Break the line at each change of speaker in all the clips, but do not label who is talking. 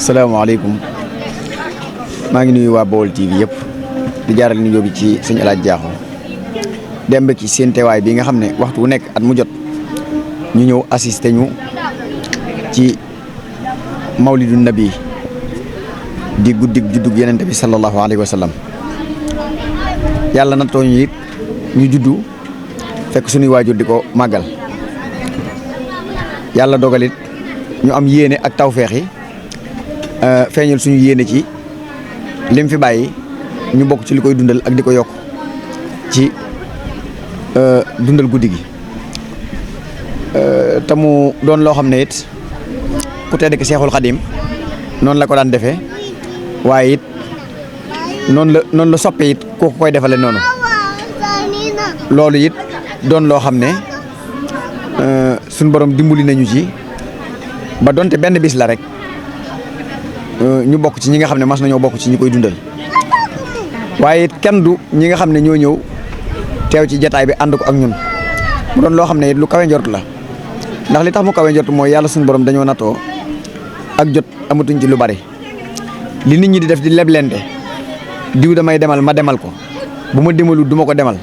salaamaaleykum maa ngi nuyu waa Baol TV yëpp di jaaral nuyoo bi ci sëñ El Hadj Diakho dem ba ci seen teewaay bi nga xam ne waxtu wu nekk at mu jot ñu ñëw assisté ñu ci mawlidu nabi di guddig juddug Yonent bi sallallahu alayhi wa sallam yàlla nattoo ñu it ñu juddu fekk suñuy waajur di ko màggal yàlla dogalit ñu am yéene ak tawfeex yi feeñal suñu yéene ci lim fi bàyyi ñu bokk ci li koy dundal ak di ko yokk ci dundal guddi gi te mu doon loo xam ne it ku tedd ki Seexul Xadim noonu la ko daan defee waaye it noonu la soppe it ku koy defale noonu loolu it doon loo xam ne suñu borom dimbali nañu ci ba donte benn bis la rek ñu bokk ci ñi nga xam ne mas nañoo bokk ci ñi koy dundal waaye it kenn du ñi nga xam ne ñoo ñëw teew ci jataay bi ànd ko ak ñun mu doon loo xam ne it lu kawe njort la ndax li tax mu kawe njort mooy yàlla suñu borom dañoo natoo ak jot amatuñ ci lu bari li nit ñi di def di leblente diw damay demal ma demal ko bu ma demalu du ma ko demal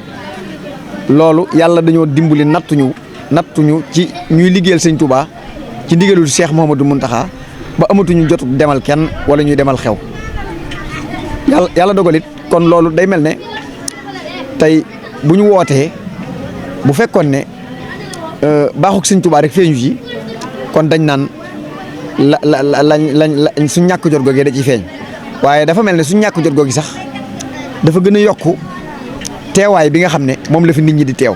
loolu yàlla dañoo dimbali nattuñu ci ñuy liggéeyal sëñ Touba ci ndigalul Cheikh Mouhamadou Mountakha ba amatuñu jotu demal kenn wala ñuy demal xew yàlla dogalit kon loolu day mel ne tey bu ñu wootee bu fekkoon ne baaxuk sëñ Touba rek feeñu ci kon dañ naan lañ suñ ñàkk jot googee da ciy feeñ waaye dafa mel ne suñ ñàkk jot googi sax dafa gën a yokku teewaay bi nga xam ne moom la fi nit ñi di teew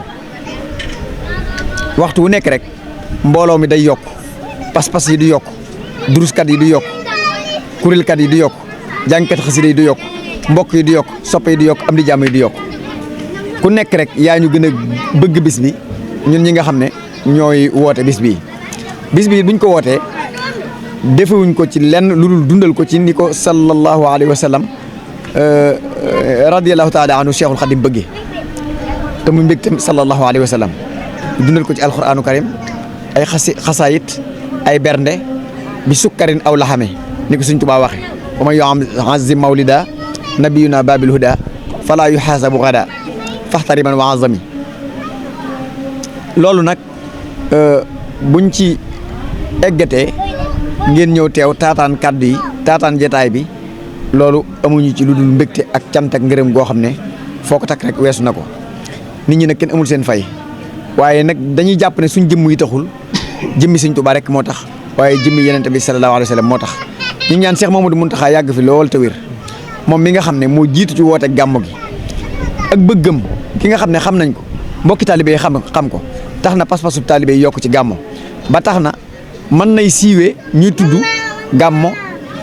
waxtu wu nekk rek mbooloo mi day yokk pas-pas yi di yokk duruskat yi di yokk kuréelkat yi di yokk jàngkat xasida yi di yokk mbokk yi di yokk soppe yi di yokk am di jàmm yi di yokk ku nekk rek yaa ñu gën a bëgg bis bi ñun ñi nga xam ne ñooy woote bis bii buñ ko wootee defewuñ ko ci lenn lu dul dundal ko ci ni ko sallallahu alayhi wa sallam radiyallahu taala anhu Cheikhul Khadim bëggee te mu mbégte sallallahu alayhi wa sallam dundal ko ci alquranu karim ay xasaayit ay bernde bi sukkarin aw laxame ni ko Sëñ Tuubaa waxe wa man yu'azzim mawlida nabiyuna babil huda fala yuhasabu gada faxtariman wa azami loolu nag buñ ci eggatee ngeen ñëw teew taataan kàddu yi taataan jataay bi loolu amuñu ci lu dul mbégte ak cant ak ngërëm goo xam ne foo ko takk rek weesu na ko nit ñi nag kenn amul seen fay waaye nag dañuy jàpp ne suñ jëmm yi taxul jëmmi Sëñ Tuubaa rek moo tax waaye jëmmi Yonent bi sallallahu alayhi wa sallam moo tax ñu ñaan Cheikh Mouhamadou Mountakha yàgg fi lool te wér moom mi nga xam ne moo jiitu ci woote gàmmu gi ak bëggam ki nga xam ne xam nañ ko mbokki taalibe yi xam ko tax na pas-pasu taalibe yi yokk ci gàmmu ba tax na mën nay siiwee ñuy tudd gàmmo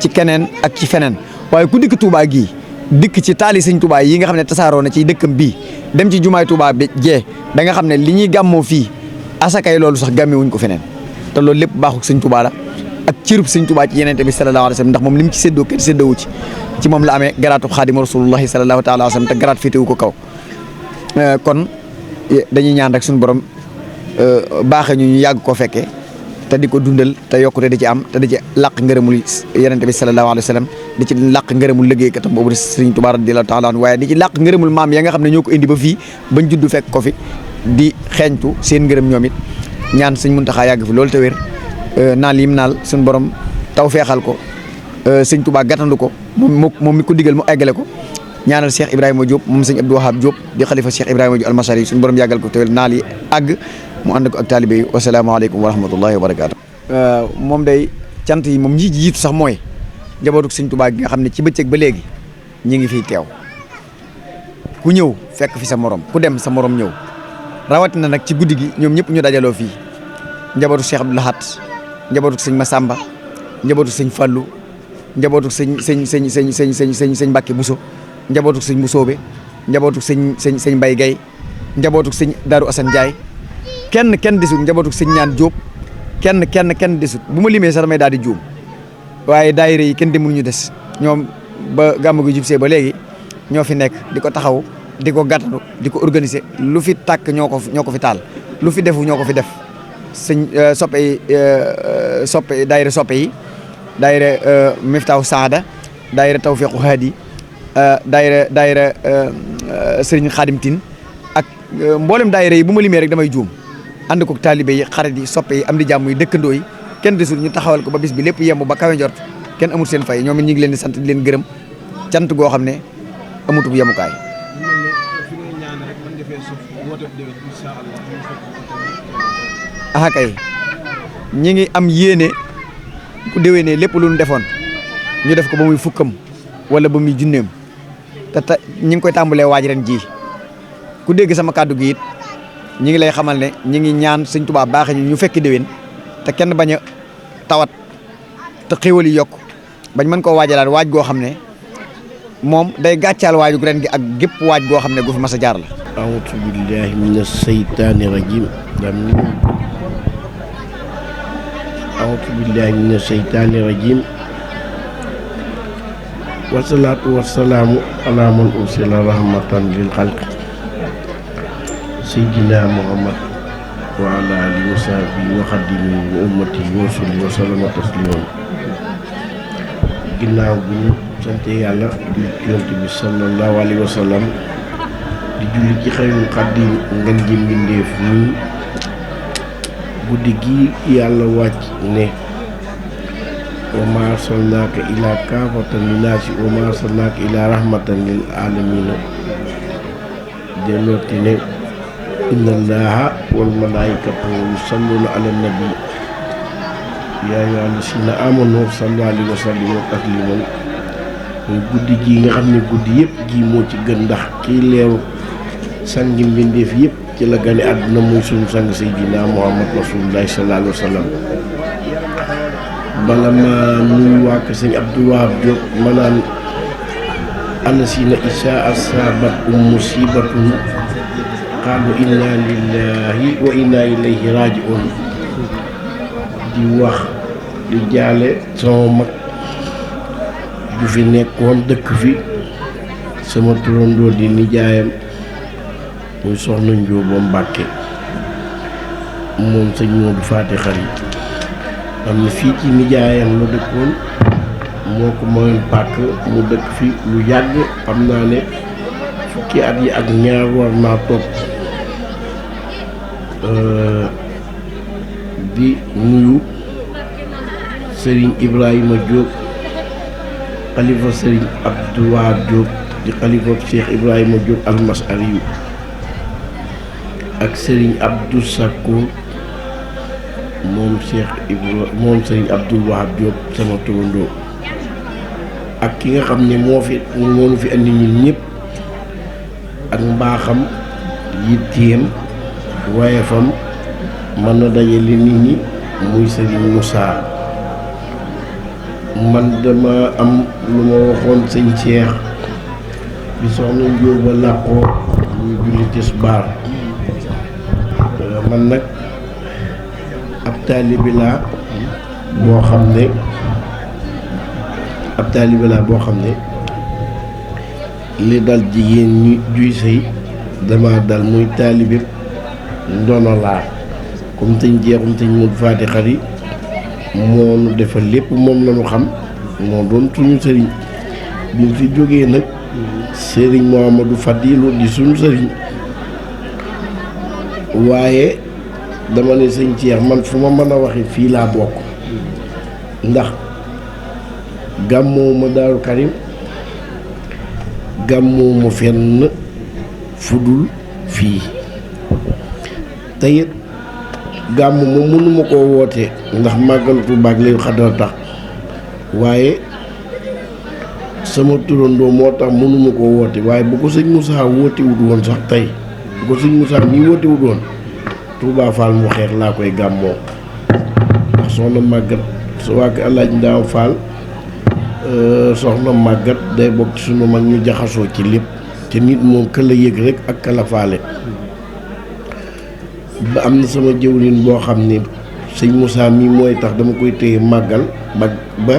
ci keneen ak ci feneen waaye ku dikk Touba gii dikk ci taali Sëñ Touba yi nga xam ne tasaaroo na ci dëkkam bii dem ci jumaay Touba bi jee da nga xam ne li ñuy gàmmoo fii asakay loolu sax gàmme wuñ ko feneen te loolu lépp baaxul Sëñ Touba la ak cërub Sëñ Touba ci Yonent bi sallallahu alayhi wa sallam ndax moom li mu ci séddoo kenn séddoowu ci moom la amee garaatu xaadimu rasulullahi sallallahu taala alayhi wa sallam te garaat féetewu ko kaw kon dañuy ñaan rek suñu borom baaxee ñu yàgg koo fekkee te di ko dundal te yokkute di ci am te di ci làq ngërëmul Yonent bi sallallahu alayhi wa sallam di ci làq ngërëmul liggéeykatam boobu di Sëriñ Tuubaa radiyallaahu taala anhu waaye di ci làq ngërëmul maam ya nga xam ne ñoo ko indi ba fii bañ juddu fekk ko fi di xeeñtu seen ngërëm ñoom it ñaan Sëñ Muntaxaa yàgg fi loolu te wér naal yim naal suñu borom taw feexal ko Sëñ Tuubaa gàttandu ko moom mi ko digal mu eggale ko ñaanal Cheikh Ibrahima Diop moom Sëñ Abdou Wahab Diop di xalifa Cheikh Ibrahima Diop almasari suñu borom yàggal ko te wér naal yi àgg mu ànd ko ak taalibe yi wasalaamaaleykum wa rahmatullahi wa barakaatu. moom day cant yi moom ñi jiitu sax mooy njabootu Sëñ Tuubaa gi nga xam ne ci bëccëg ba léegi ñi ngi fiy teew ku ñëw fekk fi sa morom ku dem sa morom ñëw rawatina nag ci guddi gi ñoom ñëpp ñu dajaloo fii njabootu Cheikh Abdou Lahad njabootu Sëñ Massamba njabootu Sëñ Fallou njabootu sëñ Mbàkke Bousso njabootu Sëñ Musoobe njabootu sëñ Mbay Gay njabootu Sëñ Daaru Asan Njaay kenn desut njabootu Sëñ Ñaan Jóob kenn desut bu ma limee sax damay daal di juum waaye daayira yi kenn demul ñu des ñoom ba gàmmu gi jubsee ba léegi ñoo fi nekk di ko taxaw di ko gàttandu di ko organiser lu fi tàkk ñoo ko fi taal lu fi defu ñoo ko fi def sëñ soppe yi daayira soppe yi daayira Miftaahu Saada daayira Tawfiqu Haadi daayira Serigne Khadim Tine ak mboolem daayira yi bu ma limee rek damay juum ànd ko taalibe yi xarit yi soppe yi am di jàmm yi dëkkandoo yi kenn desul ñu taxawal ko ba bis bi lépp yemb ba kawe njort kenn amul seen fay ñoom it ñu ngi leen di sant di leen gërëm cant goo xam ne amutub yemukaay. kay ñi ngi am yéene ku déwénee lépp lu ñu defoon ñu def ko ba muy fukkam wala ba muy junneem te ñi ngi koy tàmbalee waaj ren ji ku dégg sama kàddu gi it ñi ngi lay xamal ne ñi ngi ñaan Sëñ Tuubaa baaxe ñu fekki déwén te kenn bañ a tawat te xéwal yi yokk bañ mën koo waajalaat waaj goo xam ne moom day gàccaal waaju ren gi ak gépp waaj goo xam ne gu fi mas a jaar la.
a'uuzu billaahi mina seytaani rajiim a'uuzu billaahi mina seytaani rajiim wasalaatu wasalaamu alaa man ursila rahmatan lil xalqi sayyidina Muhammad wa ala alihi wa sahbihi wa xadimihi wa ummatihi wa salli wa sallama tasliman. ginnaaw bu ñu sante yàlla di yonent bi sallallahu alayhi wa sallam di julli ci xayrul xaddim ngeen ji mbindeef nii guddi gi yàlla wàcc ne wa ma arsalnaaka ilaa kaafatan linnaasi wa ma arsalnaaka ilaa rahmatan lil aalamiina dellooti ne inna allaha wal malaa'ikata yusalluuna ala nabi yaa ayyuhaa llaziina aamanuu sallu alayhi wa sallimu tasliiman muy guddi gi nga xam ne guddi yëpp gi moo ci gën ndax kii leeru sangi mbindeef yëpp ci la gane àdduna muy sunu sang Seydina Muhammad rasulullahi sallallahu alayhi wa sallam. bala ma nuyu waa kër sëñ Abdou Wahab Diop ma naan allasiina izaa asaabathum musiibatun qaalu inna lillahi wa inna ilayhi raaji'uun di wax di jaale sama mag ju fi nekkoon dëkk fi sama turandoo di nijaayam muy soxna Njóoba Mbàkke moom sëñ Moodu Faati Xari am na fii ci nijaayam la dëkkoon moo ko mayoon pàkk mu dëkk fi lu yàgg xam naa ne fukki at yi ak ñaar war naa topp di nuyu Serigne Ibrahima Diop xalifa Serigne Abdou Wahab Diop di xalifa Cheikh Ibrahima Diop almasari ak Serigne Abdou Sakkour moom Serigne Abdou Wahab Diop sama turandoo ak ki nga xam ne moo nu fi andi ñun ñëpp ak mbaaxam yitteem wayefam mën na dajale nit ñi muy Serigne Moussa man dama am lu ma waxoon sëñ Cheikh bi soxna Njóoba làqoo muy julli tisbaar man nag ab taalibe laa boo xam ne li dal jigéen ñi juy sëy dama dal muy taalibe ndono laa comme sëñ jeexum sëñ Moodu Faati Xari moo nu defal lépp moom lañu xam moo doon suñu sëriñ bi mu fi jógee nag sëriñ Mouhamadou Fadilu di suñu sëriñ waaye dama ne sëñ Cheikh man fu ma mën a waxe fii laa bokk ndax gàmmoo ma Daaru Karim gàmmoo ma fenn fudul fii teyit gàmm moom mënuma koo woote ndax màggal Tuubaa ak Laylatul Qadr tax waaye sama turandoo moo tax mënuma koo woote waaye bu ko sëñ Moussa woote wut woon sax tey bu ko sëñ Moussa mii woote wut woon Touba Fall mu xeex laa koy gàmmoo ndax soxna màggat su waa kër Alaaji Ndaaw Fall soxna màggat day bokk ci sunu mag ñu jaxasoo ci lépp te nit moom ka la yëg rek ak ka la faale ba am na sama jëwriñ boo xam ne sëñ Moussa mii mooy tax dama koy téye màggal ba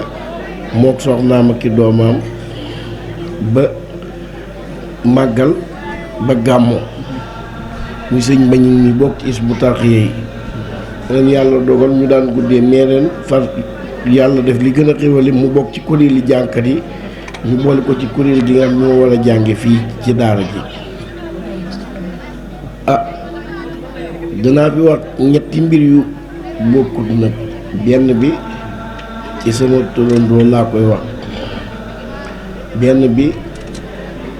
mook soxnaam ak ki doomam ba màggal ba gàmmo muy sëñ Bañin mi bokk ci Hizbut Tarqiyyah yi ren yàlla dogal ñu daan guddee mais ren far yàlla def li gën a xéwale mu bokk ci kuréeli jàngkat yi ñu boole ko ci kuréel gi nga xam moo war a jànge fii ci daara ji danaa fi wax ñetti mbir yu bokkut nag benn bi ci sama turandoo laa koy wax benn bi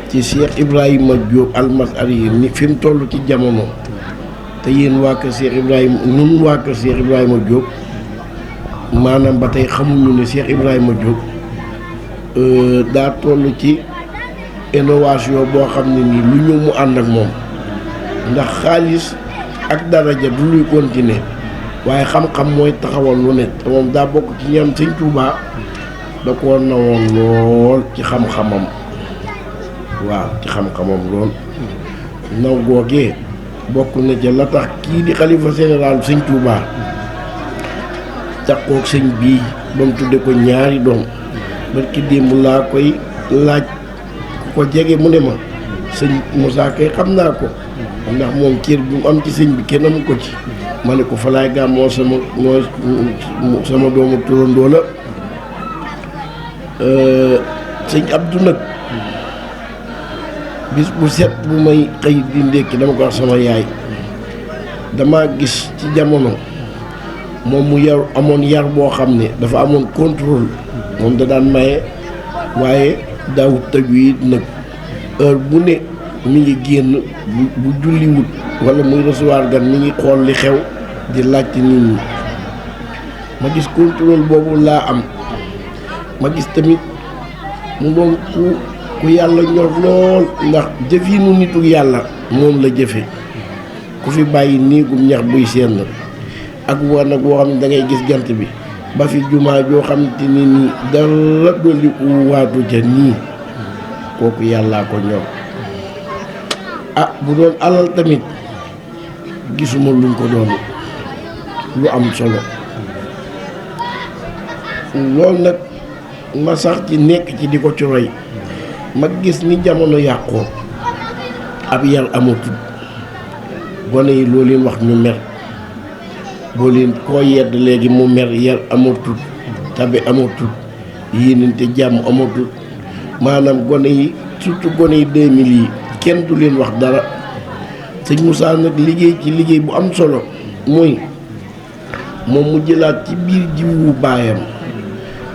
ci Cheikh Ibrahima Diop Almasari ni fi mu toll ci jamono te yéen waa kër Cheikh Ibrahima ñun waa kër Cheikh Ibrahima Diop maanaam ba tey xamuñu ne Cheikh Ibrahima Diop daa toll ci innovation boo xam ne nii lu ñëw mu ànd ak moom ndax xaalis ak daraja du luy continuer waaye xam-xam mooy taxawal lu ne te moom daa bokk ci ñam Sëñ Tuubaa da koo nawoon lool ci xam-xamam waaw ci xam-xamam lool naw googee bokk na ca la tax kii di xalifa général Sëñ Tuubaa takkook sëñ bii ba mu tudde ko ñaari doom barki démb laa koy laaj ku ko jege mu ne ma sëñ Moussa kay xam naa ko ndax moom cër bi mu am ci sëñ bi kenn amu ko ci ma ne ko falaay gàmmoo sama doomu turandoo la sëñ Abdou nag bis bu set bu may xëy di ndékki dama ko wax sama yaay dama gis ci jamono moom mu yar amoon yar boo xam ne dafa amoon contrôle moom da daan maye waaye daawut tëju it nag heure bu ne mi ngi génn bu julliwut wala muy recevoir gan mi ngi xool li xew di laajte nit ñi ma gis contrôle boobu laa am ma gis tamit mu doon ku yàlla ñor lool ndax jëfinu nitu yàlla moom la jëfe ku fi bàyyi néegum ñax buy seen ak war nag boo xam ne da ngay gis jant bi ba fi jumaa joo xam te ni nii dara dolli ku waatu ca nii kooku yàllaa ko ñor bu doon alal tamit gisuma luñ ko doon lu am solo loolu nag ma sax ci nekk ci di ko ci roy ma gis ni jamono yàqoo ab yar amatul gone yi loo leen wax ñu mer boo leen koo yedd léegi mu mer yar amatul tabe amatul yéenante jàmm amatul maanaam gone yi surtout gone yi 2000 yi kenn du leen wax dara sëñ Moussa nag liggéey ci liggéey bu am solo mooy moom mu jëlaat ci biir jiwu baayam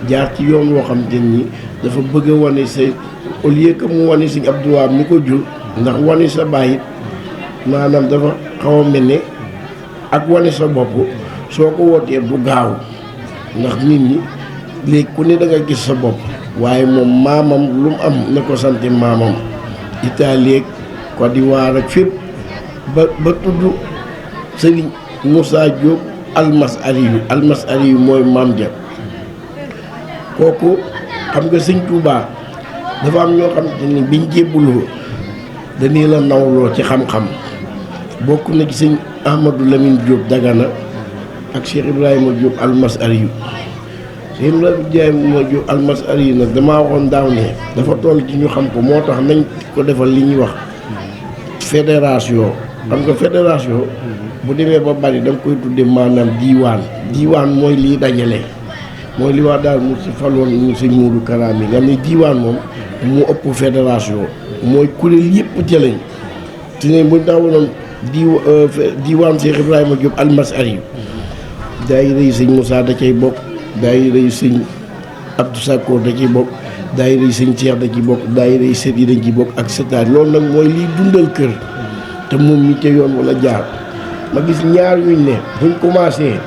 jaar ci yoon woo xam te ni dafa bëgg a wane sa au lieu que mu wane sëñ Abdou Wahab mi ko jur ndax wane sa baay it maanaam dafa xaw a mel ne ak wane sa bopp soo ko wootee du gaaw ndax nit ñi léegi ku ne da nga gis sa bopp waaye moom maamam lu mu am na ko sante maamam Italie Côte d'Ivoire ak fépp ba tudd Serigne Moussa Diop Almasari yu mooy maam ja kooku xam nga sëñ Touba dafa am ñoo xam te ni biñ jébbuloo dañuy la nawloo ci xam-xam bokk na ci sëñ Ahmadou Lamine Diop Dagana ak Cheikh Ibrahima Diop Almasari yu Cheikh Ibrahima Diop Almasari yu nag damaa waxoon daaw ne dafa toll ci ñu xam ko moo tax nañ ko defal li ñuy wax fédération xam nga fédération bu demee ba bari da nga koy tudde maanaam diiwaan mooy lii dajale mooy li wax daal mu si faloon ñu sëñ Moudou Karaam yi nga ne diiwaan moom mu ëpp fédération mooy kuréel yëpp ca lañ te ne buñ taxawaloon diiwaan Cheikh Ibrahima Diop Almasari yu daayira yi sëñ Moussa da cay bokk daayira yi sëñ Abdou Sakkoor da ciy bokk daayira yi sëñ Cheikh da ciy bokk daayira yi sët yi dañ ciy bokk ak sëtaat loolu nag mooy liy dundal kër te moom ñu ca yoon wala jaar ma gis ñaar yuñ ne buñ commencé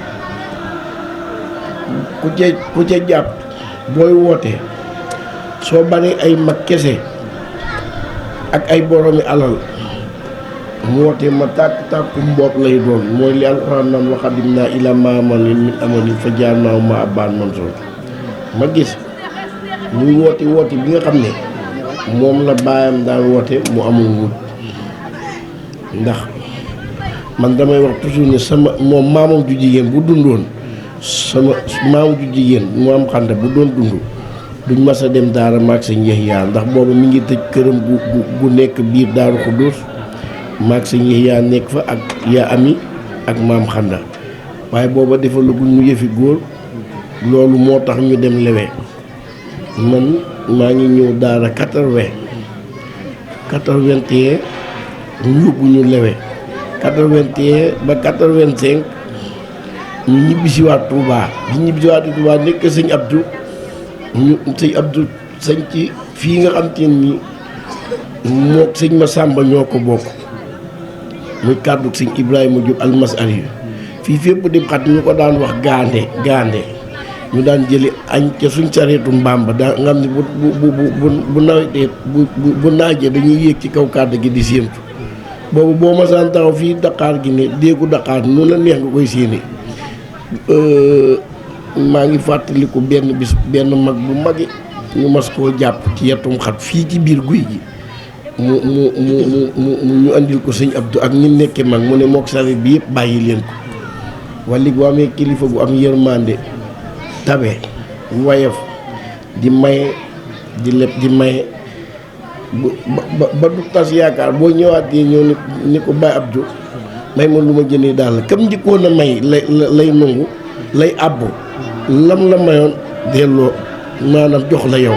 ku ca jàpp booy woote soo baree ay mag kese ak ay boromi alal mu woote ma tàkku mboot lay doon mooy li alxuraan naan wa qadimnaa ilaa maa amilu min amalin fa ja'alnaahu haba'an mansuuraa ma gis muy woote bi nga xam ne moom la baayam daan woote mu amul wut ndax man damay wax toujours ne sama moom maamam ju jigéen bu dundoon sama maamam ju jigéen mu am xante bu doon dund duñ mas a dem daara maag sëñ Yaxya ndax boobu mi ngi tëj këram gu nekk biir Daaru Xuddoos maag sëñ Yaxya nekk fa ak yaa ami ak maam xanda waaye booba defalagul ñu yëfi góor loolu moo tax ñu dem lewe man maa ngi ñëw daara 81 ñu yóbbu ñu lewe 81 ba 85 ñu ñibbisiwaat Touba bi ñibbisiwaat Touba nekk sëñ Abdou sëñ Abdou sañ ci fii nga xam te ni moo sëñ Massamba ñoo ko bokk muy kàddu sëñ Ibrahima Diop almasari fii fépp di xat ñu ko daan wax gaande ñu daan jëli añ ca suñ sareetu mbaam ba daa nga xam ne bu nawetee bu naajee dañuy yéeg ci kaw kàdd gi di séentu boobu boo masaan taxaw fii Dakar gi ne déegu Dakar noonu la neex nga koy séenee maa ngi fàttaliku benn bis benn mag bu magi ñu mas koo jàpp ci yetum xat fii ci biir guy gi mu ñu andil ko sëñ Abdou ak ñi nekkee mag mu ne mook sareet bi yëpp bàyyi leen ko wala bu amee kilifa bu am yërmande tabe wayaf di maye di leb di maye ba du tas yaakaar boo ñëwaatee ñëw ni ko Baye Abdou may ma lu ma jëndee daal kam njëkkoon a may lay nangu lay àbbu lam la mayoon delloo maanaam jox la yow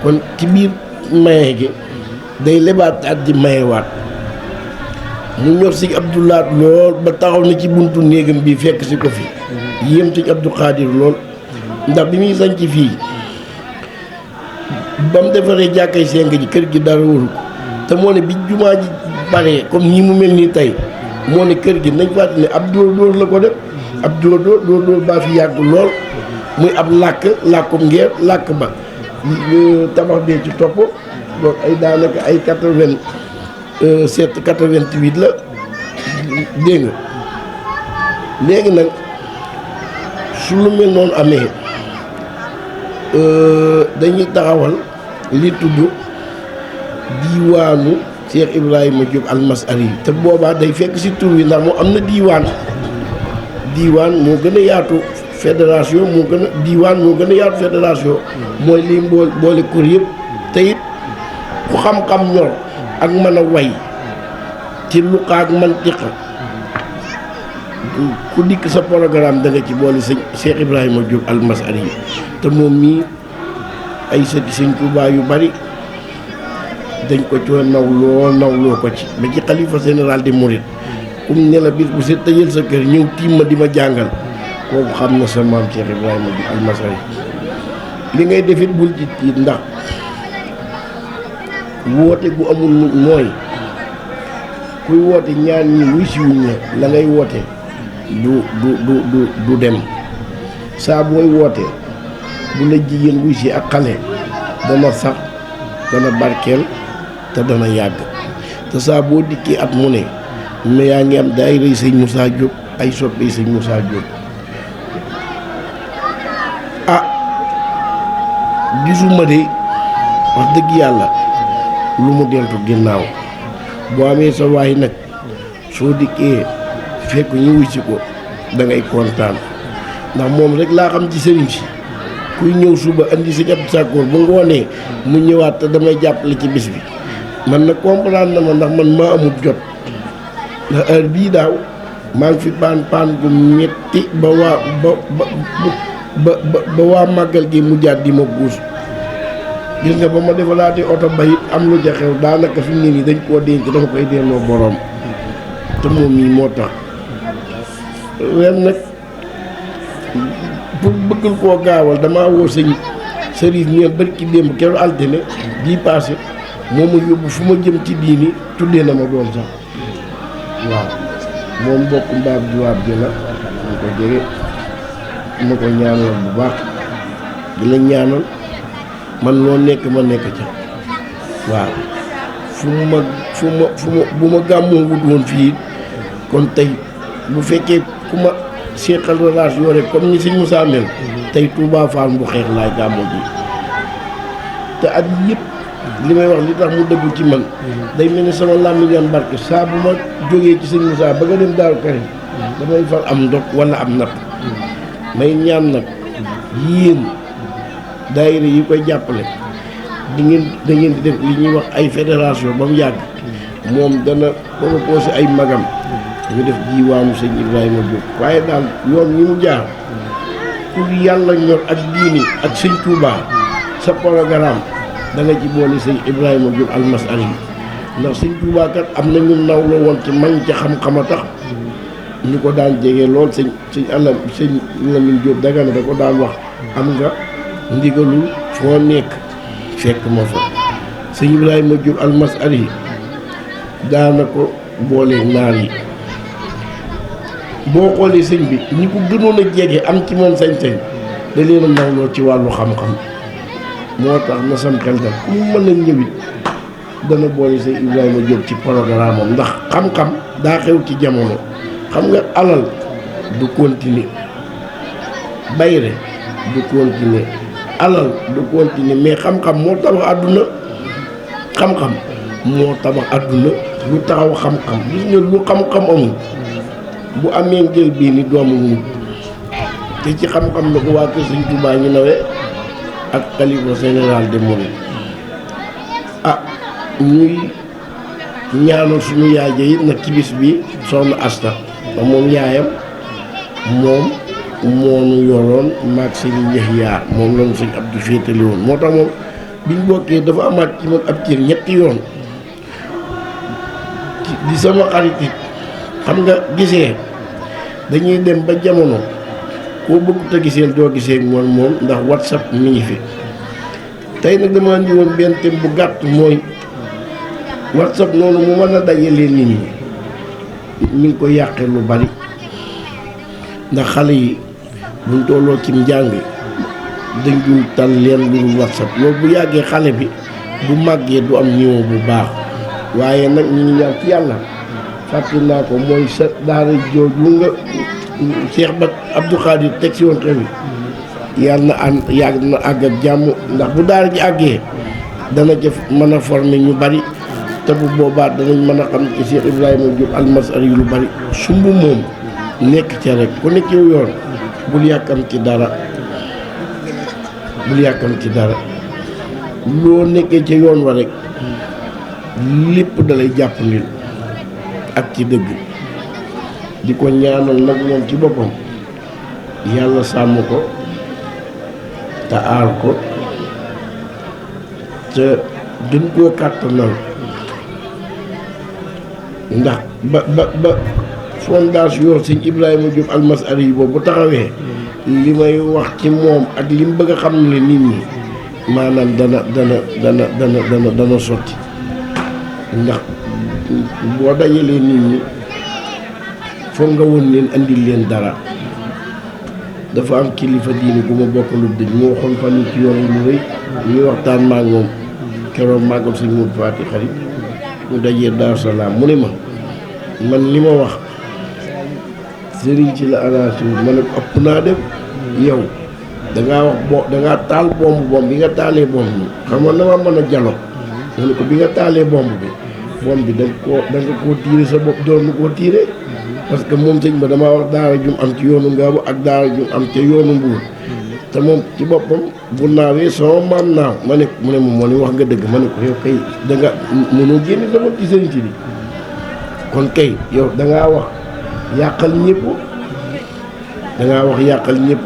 kon ci biir maye gi day lebaat at di mayewaat mu ñor sëñ Abdou Lahat lool ba taxaw na ci buntu néegam bi fekk si ko fi yéem sëñ Abdou Khadir lool ndax bi muy sañ ci fii ba mu defaree jàkkay seng ji kër gi dara waru ko te moo ne bi jumaa ji baree comme nii mu mel nii tey moo ne kër gi nañ fàttali ne ab dóor la ko def ab dóor baa fi yàgg lool muy ab làkkum ngeer làkk ba tabax bee ci topp donc ay daanaka ay 87 88 la dégg nga léegi nag su lu mel noonu amee dañuy taxawal li tudd diiwaanu Cheikh Ibrahima Diop almasari te boobaa day fekk ci tur wi ndax moo am na diiwaan moo gën a yaatu fédération moo gën a yaatu fédération mooy lii boole kur yëpp te it ku xam-xam ñor ak mën a way ci luqa ak mantiqa ku dikk sa programme da nga ci boole sëñ Cheikh Ibrahima Diop almasari te moom mii ay sëti sëñ Tuubaa yu bari dañ ko coo nawloo ko ci ba ci xalifa général des mourides kum ne la bis bu set tëjal sa kër ñëw tiim ma di ma jàngal kooku xam na sa maam Cheikh Ibrahima Diop almasari li ngay defit bul ci tiit ndax woote gu amul mooy kuy woote ñaan ñi wuy siwuñ la ngay woote du dem saa booy woote bu la jigéen wuy si ak xale dana sax dana barkeel te dana yàgg te saa boo dikkee at mu ne mais yaa ngi am daayira sëñ Moussa Diop ay soppe sëñ Moussa Diop gisuma de wax dëgg yàlla lu mu deltu ginnaaw boo amee sa waay nag soo dikkee fekk ñu wuy si ko da ngay kontaan ndax moom rek laa xam ci sëriñ si kuy ñëw suba andi si ñett sàkkoor bu ngoonee mu ñëwaat te damay jàppale ci bis bi man nag comprendre na ma ndax man maa amul jot ndax heure bii daaw maa ngi fi paan gu metti ba waa màggal gi mu jaat di ma buus gis nga ba ma defalaatee oto ba it am lu ja xew daanaka fi mu ne nii dañ koo denc dafa koy delloo boroom te moom mii moo tax ren nag pour bëggal koo gaawal damaa woo sëriñ ñeen bari ki démb keroog altine bii passé moo ma yóbbu fu ma jëm ci diini tuddee na ma doom sax waaw moom bokk mbaab juwaab ji la mu ko jege ma ko ñaanal bu baax di la ñaanal man loo nekk ma nekk ca waaw fu ma bu ma gàmmoo wut woon fii kon tey bu fekkee ku ma seqal relation rek comme ni sëñ Moussa mel tey Touba Fall bu xeex laay gàmmoo ji te at yëpp li may wax li tax mu dëggu ci man day mel ni sama làmmiñam barke saa bu ma jógee ci sëñ Moussa ba nga dem Daaru Karim damay far am ndog wala am napp may ñaan nag yéen daayira yi koy jàppale da ngeen di def li ñuy wax ay fédération ba mu yàgg moom dana proposé ay magam ñu def jiwaanu sëñ Ibrahima Diop waaye daal yoon yi mu jaar ku yàlla ñor ak diini ak sëñ Touba sa programme da nga ci boole sëñ Ibrahima Diop Almasari ndax sëñ Touba kat am na ñu nawloo woon ci mag ci xam-xam a tax ñu ko daan jege lool sëñ Lamine Diop Dagana da ko daan wax am nga ndigalul foo nekk fekk ma fa sëñ Ibrahima Diop Almasari daana ko boole naar yi boo xoolee sëñ bi ñi ko gënoon a jege am ci moom sañ-sañ da leen a nawloo ci wàllu xam-xam moo tax na sam xel dal ku mu mën a ñëwit dana boole sëñ Ibrahima Diop ci programme am ndax xam-xam daa xew ci jamono xam nga alal du continuer bayre du continuer alal du continuer mais xam-xam moo tabax àdduna xam-xam moo tabax àdduna lu taxaw xam-xam gis nga lu xam-xam amul bu amee njël bii ni doomu mujj te ci xam-xam na ko waa kër Sëñ Tuubaa ñu nawee ak xalifa général des mourides ñuy ñaanal suñu yaay ja it nag ci bis bi soxna Asta ba moom yaayam moom moonu yoroon maag sëñ Yaxya moom lañu sëñ Abdou féetali woon moo tax moom biñ bokkee dafa amaat ci moom ab cër ñetti yoon di sama xarit it xam nga gisee dañuy dem ba jamono koo bëgg te giseel doo gisee moom ndax WhatsApp mi ngi fi tey nag dama andi woon benn thème bu gàtt mooy WhatsApp noonu mu mën a dajalee nit ñi mi ngi ko yàqee lu bari ndax xale yi buñ tolloo ci njàng dañ dul tal leen lu dul WhatsApp loolu bu yàggee xale bi bu màggee du am niveau bu baax waaye nag ñu ngi ñaan ci yàlla fàtte naa ko mooy sa daara jooju nga Cheikh Ba Abdou Khadir teg si woon xew yi yàlla na ànd yàgg na àgg ak jàmm ndax bu daara ji àggee dana jëf mën a former ñu bari te bu boobaa danañ mën a xam ci Cheikh Ibrahima Diop Almasari lu bari sumb moom nekk ca rek ku nekk yow yoon bul yàkkam ci dara loo nekkee ca yoon wa rek lépp dalay jàpp nit ak ci dëgg di ko ñaanal nag moom ci boppam yàlla sàmm ko te aar ko te gën koo kàttanal ndax ba fondation sëñ Ibrahima Diop Almasari yi boobu bu taxawee li may wax ci moom ak li mu bëgg a xam ne nit ñi maanaam dana sotti ndax boo dajalee nit ñi foog nga woon leen andil leen dara dafa am kilifa diine bu ma bokkalu dëj mu waxoon fan yi ci yoon lu rëy ñuy waxtaan maag moom keroog màggal sëñ Modou Fati xarit ñu dajee Daaru Salaam mu ne ma man li ma wax sëriñ ci la arrangé ma ne ko ëpp naa dem yow dangaa wax dangaa taal bomb bi nga taalee bomb bi xam nga dama mën a jalo ma ne ko bi nga taalee bomb bi da nga koo tiire sa bopp doon koo tiire parce que moom sëñ ba damaa wax daara jum am ci yoonu Ngaabu ak daara jum am ca yoonu Mbuur te moom ci boppam bu naawee sama maam naaw ma ne mu ne moom moo ne wax nga dëgg ma ne ko yow kay da nga mënoo génne sa bopp ci sëriñ ci bi kon kay yow dangaa wax yàqal ñëpp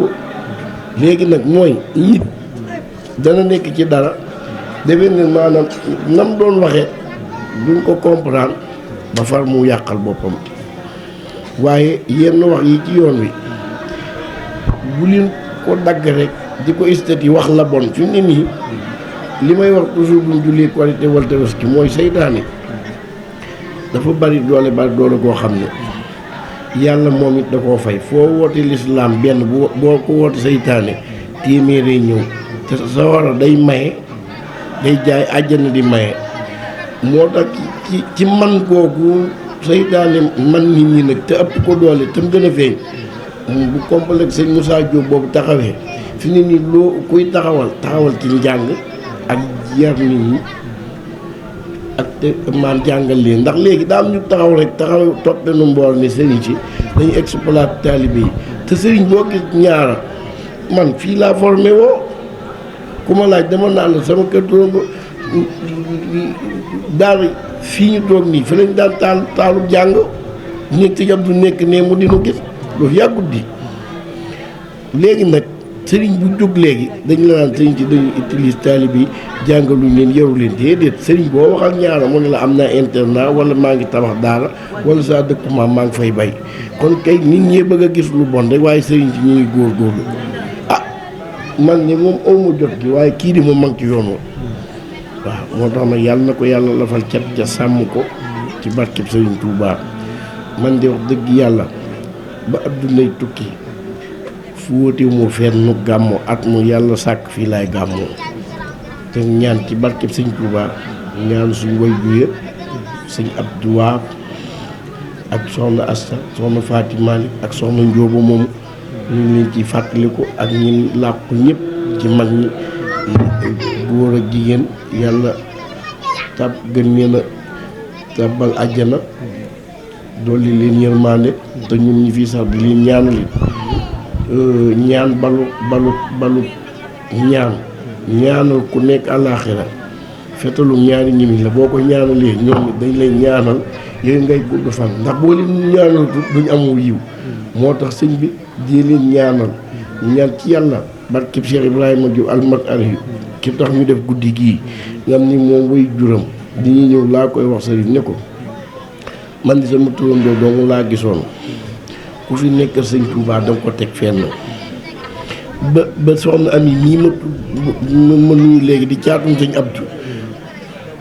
léegi nag mooy nit dana nekk ci dara defe ne maanaam nam doon waxee duñ ko comprendre ba far mu yàqal boppam waaye yenn wax yi ci yoon wi bu leen ko dagg rek di ko istati wax la bon fi mu ne nii li may wax toujours buñ jullee Korité wala Tabaski mooy seytaane dafa bari doole koo xam ne yàlla moom it da koo fay foo woote lislaam benn boo ko woote seytaane téeméeree ñëw te sa war a day maye day jaay àjjana di maye moo tax ci man kooku seytaane man nit ñi nag te ëpp ko doole te mu gën a feeñ bu complexe sëñ Moussa Diop boobu taxawee fi ne nii loo kuy taxawal ci njàng ak yar nit ñi ak te maan jàngal leen ndax léegi daam ñu taxaw toppe nu mboor ni sëriñ si dañu exploité taalibe yi te sëriñ boo gis ñaara man fii laa formé woo ku ma laaj dama naan la sama kër turango daal fii ñu toog nii fi lañ daan taalu jàng nekk ci jab du nekk ne mu dinu gis loolu yàggut di léegi nag sëriñ bu jóg léegi dañu la naan sëriñ ci dañuy utilise taalibe yi jàngaluñ leen yaru leen déedéet sëriñ boo wax ak ñaara mu ne la am naa internat wala maa ngi tabax daara wala saa dëkku maa ngi fay bay kon kay nit ñee bëgg a gis lu bon rek waaye sëriñ ci ñu ngi góorgóorlu ah man ni moom awma jot gi waaye kii di moom mag ci yoon wa waaw moo tax nag yàlla na ko yàlla lafal cat ca sàmm ko ci barkeb sëriñ Touba man de wax dëgg yàlla ba addunay tukki fu wóote moo fenn gàmmo at mu yàlla sàkk fii laay gàmmoo te ñaan ci barkeb sëñ Touba ñaan suñ way ju yëpp sëñ Abdou Wahab ak soxna Asta soxna Faati Malick ak soxna Njóoba moomu ñu ngi leen ci fàttaliku ak ñi làqu ñëpp ci mag ñi góor ak jigéen yàlla tab gën leen a tabal àjjana dolli leen yërmande te ñun ñi fii sax di leen ñaanali ñaan balu ñaanal ku nekk àllaaxira fetalu ñaari ñimi la boo ko ñaanalee ñoom dañ lay ñaanal yooyu ngay gudd fan ndax boo leen ñaanal duñ amul yiw moo tax sëñ bi di leen ñaanal ñaan ci yàlla barkeb Cheikh Ibrahima Diop almasari ki tax ñu def guddi gii nga xam ni moom way juram di ñu ñëw laa koy wax sëriñ ne ko man di sama turandoo doomu laa gisoon ku fi nekk sëñ Touba danga ko teg fenn ba soxna Ami mii ma nuyu léegi di caatum sëñ Abdou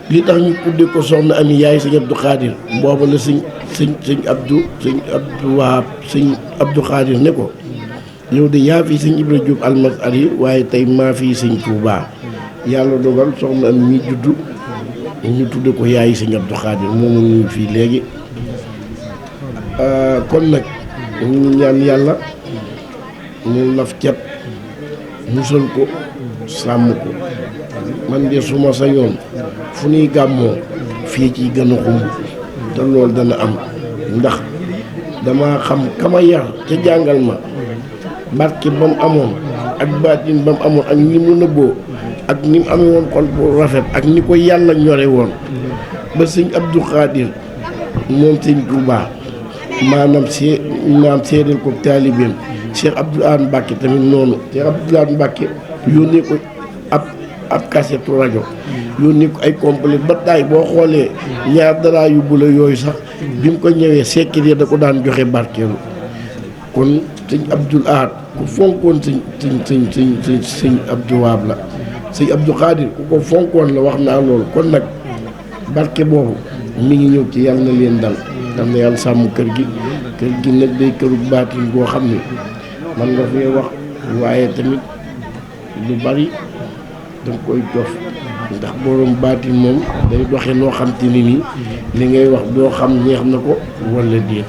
li tax ñu tudde ko soxna Ami yaay sëñ Abdou Khadir booba la sëñ Abdou Wahab sëñ Abdou Khadir ne ko yow de yaa fii sëñ Ibra Diop almasari waaye tey maa fii sëñ Touba yàlla dogal soxna Ami mii juddu ñu tudde ko yaay sëñ Abdou Khadir moom nuyu fii léegi kon nag ñu ñaan yàlla mu laf cat musal ko sàmm ko man de suma sañoon fu ñuy gàmmoo fii ci gën a xumb te loolu dana am ndax dama xam kama yar ca jàngal ma barke ba mu amoon ak baatin ba mu amoon ak ni mu nëbboo ak ni mu amee woon xol bu rafet ak ni ko yàlla ñore woon ba sëñ Abdou Khadir moom sëñ Touba maanaam seedeel ko taalibeem Cheikh Abdou Lahad Mbacké tamit noonu Cheikh Abdou Lahad Mbacké yónnee ko ab cassette rajo yónnee ko ay complet ba taay boo xoolee ñaar dara yu bula yooyu sax bi mu ko ñëwee sekkit da ko daan joxe barkeelu kon sëñ Abdou Lahad ku fonkoon sëñ Abdou Wahab la sëñ Abdou Khadir ku ko fonkoon la wax naa loolu kon nag barke boobu mi ngi ñëw ci yàlla na leen dal dam na yàlla sàmm kër gi nag day këru baatin boo xam ne man nga fee wax waaye tamit lu bari danga koy dof ndax borom baatin moom day doxe noo xam te ni nii li ngay wax doo xam neex na ko wala déet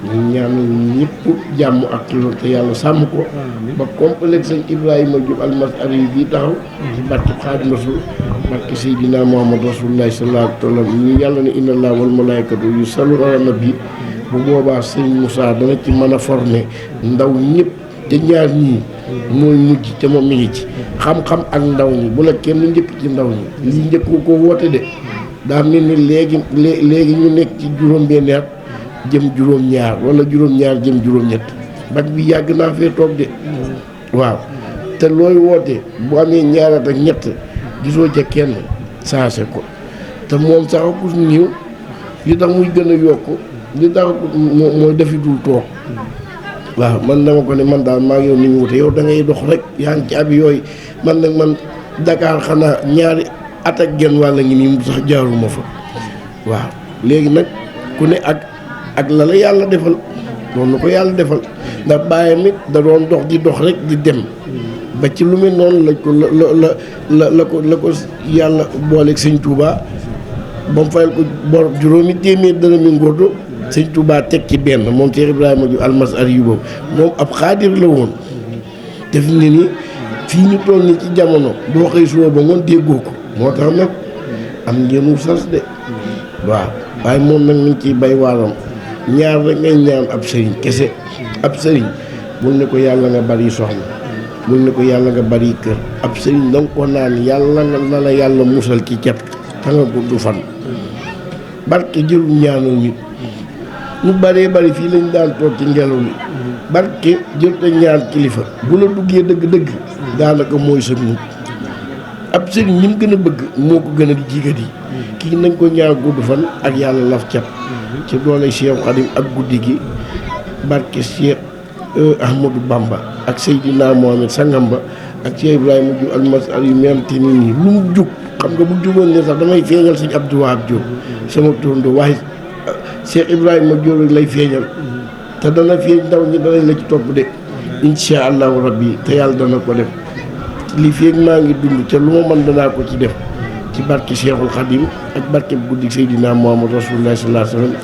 ñu ñaanal ñëpp jàmm ak loolu te yàlla sàmm ko ba complexe sëñ Ibrahima Diop almasari yi bii taxaw ci barke Xaadim Rasul barke Seydina Muhammad Rasulullah sallallahu alayhi wa sallam ñu yàlla ne inna allaha wal malaikatu yusalluna ala nabi bu boobaa sëñ Moussa dana ci mën a former ndaw ñëpp te ñaar ñii mooy mujj te moom mi ngi ci xam-xam ak ndaw ñi bu la kenn njëkk ci ndaw ñi lii njëkk ko woote de daa mel ni léegi ñu nekk ci juróom-benn at jëm juróom-ñaar wala juróom-ñaar jëm juróom-ñett bac bi yàgg naa fee toog de waaw te looy woote bu amee ñaarat ak ñett gisoo ca kenn saase ko te moom sax ku ñëw li tax muy gën a yokk li tax mooy defi dul toog waaw man dama ko ne man daal maa ngi yow ni ñu wute yow da ngay dox rek yaa ngi ci abi yooyu man nag man Dakar xanaa ñaari at ak genn wàll ngi nii mu sax jaaruma fa waaw léegi nag ku ne ak la la yàlla defal noonu la ko yàlla defal ndax bàyyam it da doon dox di dox rek di dem ba ci lu mel noonu lañ ko la ko yàlla booleeg sëñ Touba ba mu fayal ko bor juróomi téeméer dërëmi ngóordo sëñ Touba teg ci benn moom Cheikh Ibrahima Diop almasari yu boobu moom ab xaadir la woon def ne ni fii ñu toll ni ci jamono boo xëy suba ba ngoon déggoo ko moo tax nag am ngeen sas de waaw waaye moom nag mi ngi ciy bay waaram ñaar rek ngay ñaan ab sëriñ kese ab sëriñ bul ne ko yàlla nga bari soxna bul ne ko yàlla nga bari kër ab sëriñ danga ko naan yàlla nga na la yàlla musal ci cet ta nga gudd fan barke jërul ñaanal nit ñu bëree bëri fii lañ daan toog ci ngelaw li barke jot a ñaan kilifa bu la duggee dëgg-dëgg daanaka mooy sëg mu ab sëriñ ñi mu gën a bëgg moo ko gën a jigat yi kii nañ ko ñaan gudd fan ak yàlla laf cat ci doole Cheikh Khadim ak guddi gi barke Cheikh Ahmadou Bamba ak Seydina Mohamed sangam ba ak Cheikh Ibrahima Diouf almasal yu même te nit ñi lu mu jug xam nga bu jugoon ne sax damay feeñal sëñ Abdou Wahab Diop sama turando waaye Cheikh Ibrahima Diop rek lay feeñal te dana feeñ ndaw ñi danañ la ci topp de insha allahu rabbi te yàlla dana ko def li feeg maa ngi dund te lu ma mën danaa ko ci def ci barke Cheikhul Khadim ak barke guddi Seydina Muhammad Rasulullah sallallahu alayhi wa sallam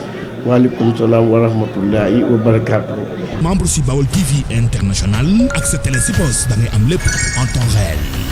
waaleykum salaam wa rahmatullahi wa barakaatuhu.
membre si Baol TV International ak sa télé si poste da ngay am lépp en temps réel.